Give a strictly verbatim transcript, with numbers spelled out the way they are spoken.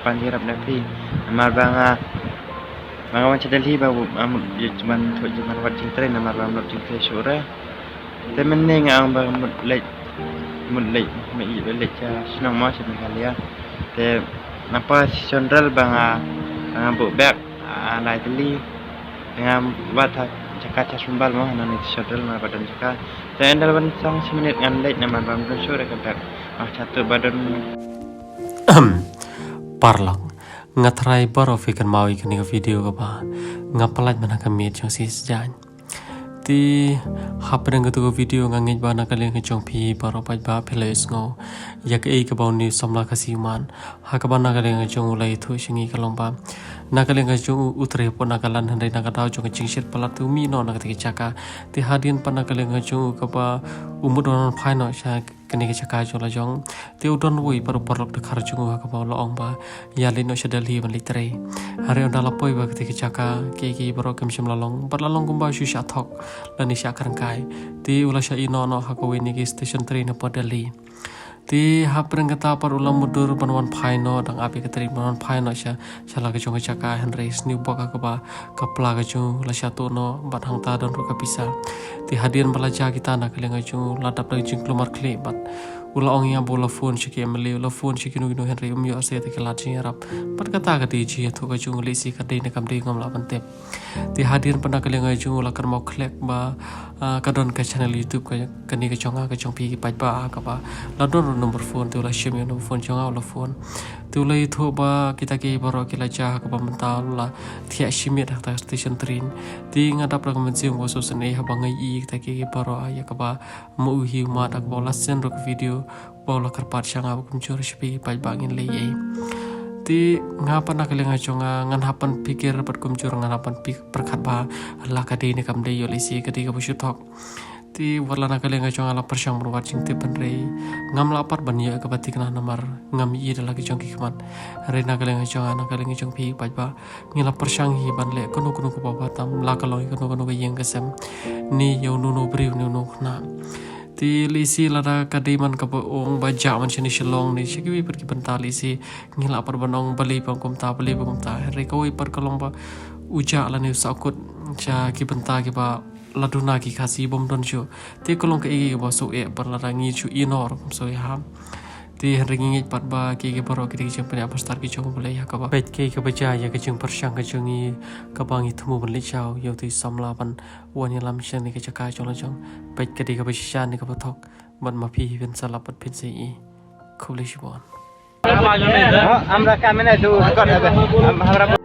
Ban ïarap na phi. Namar ba nga, ba nga wan sha Delhi ba, ba mut ïa ban thoh ïa ban wat jingtrei namar ba mut jingtrei shuh re. Te mynne nga ong ba mut leit, mut leit, mut leit, leit sha shnong mo sha Meghalaya. Te napa Central ba nga, ba nga buh bag, ah, lai tylli. Te nga wad ha jaka Chasmabal mo, hangne Central namar ba don jaka. Te ynda ban san shi minit ngan leit namar ba mut shuh re ka bag. Ah, satu ba don. Paralok, nga tharai baroh phi kynmaw ïa kane ka video kaba nga pynlait mynta ka miet jong shi sjain. Te hapdeng katu ka video nga ngeit ba na ka liang ka jong phi baroh paidbah phi la ïohsngew ïa kaei kaba une u samla Khasi u mad, ha kaba na ka liang ka jong u la ïathuh sha ngi ka long ba na ka liang ka jong u u trei hapoh Nagaland, hynrei na ka daw jong ka jingshet palat te u mih noh na katei ka jaka. Te hadien pat na ka liang ka jong u kaba u mut ban wan phai noh sha kane ka jaka jong la jong. Te u don uwei pat u paralok dkhar jong u ha kaba u la ong ba ïa leit noh sha Delhi ban leit trei. Hynrei ynda la poi bad katei ka jaka, kiei kiei baroh kim shym la long, bad la long kumba shu shah thok lane shah kyrngkai. Te u la shah ïeh noh noh ha kawei na ki station train hapoh Delhi. Te hapdeng kata pat u la mutdur ban wan phai noh, dang ap ïa ka train ban wan phai noh sha sha la ka jong ka jaka, hynrei sniew bok ha kaba ka pla ka jong u la shah tuh noh bad hangta don ruh ka pisa. Te hadien ba la jia kita na ka liang ka jong u la dap da ka jingkulmar khlieh bad u la ong ïa ba u la phone sha ki M L A, u la phone sha kino kino, hynrei um ïoh shuh ïa ki lad jingïarap. Bad kata ka dei jingïathuh ka jong u, lehse ka dei ne kam dei ngam lah ban tip. Te hadien pat na ka liang ka jong u la kynmaw khlek ba, ah, ka don ka channel YouTube ka, kane ka jong nga ka jong phi ki paidbah, ha kaba la don ruh number phone, te u la shim ïa u number phone jong nga u la phone. Te u la ïathuh ba kita kiei baroh ki la jia ha kaba mynta u la thiah shi miet ha kata ka station train. Te nga dap da ka mynsiem ba sngewsynei haba nga ïohi kita kiei baroh ïa kaba ma u hi u mad, ha kaba u la send ruh ka video ba u la kyrpad sha nga ba kumjuh sha phi paidbah ngin leh ei. Te nga pat na ka liang ka jong nga ngan hap ban pyrkhat bad kumjuh ngan hap ban pyrkhat ba la ka dei ne kam dei, ïoh lehse ka dei kaba shu thok. Te wat la na ka liang ka jong nga la pyrshang ban wad jingtip, hynrei ngam lah pat ban ïoh kaba thikna namar ngam ïohi da la ka jong ki khmat. Hynrei na ka liang ka jong nga, na ka liang ka jong phi paidbah, ngi la pyrshang hi ban leh kano kano kaba bha tam, la ka long ïa kano kano ka ïing ka sem, ne ïa uno uno u briew ne uno uno u khynnah. Te lehse lada ka dei man kaba ong ba jah man shane Shillong ne sha kiwei pat ki bynta, lehse ngi lah pat ban ong balei ba kumta, balei ba kumta. Hynrei kawei pat ka long ba u jah lane u sahkut sha ki bynta kiba la duna ki Khasi bym don shuh. Te ka long kaei kaei kaba shu eh pat lada ngi shu ïeh noh ruh kam shu ïahap. Te hynrei ngi ngeit pat ba kiei kiei baroh ki dei ki jingpynïaid bastar ki jong U Blei, ha kaba peit kaei kaba jia ïa ka jingpyrshang ka jong ngi kaba ngi thmu ban leit shaw ïa uto u samla ban wan ïalam sha kane ka jaka jong la jong. Peit ka dei kaba shisha ne kaba thok, bad ma phi hi phin sa lap bad phin sa ïohi. Khublei shibun. আমরা কামে নাই তো, আমরা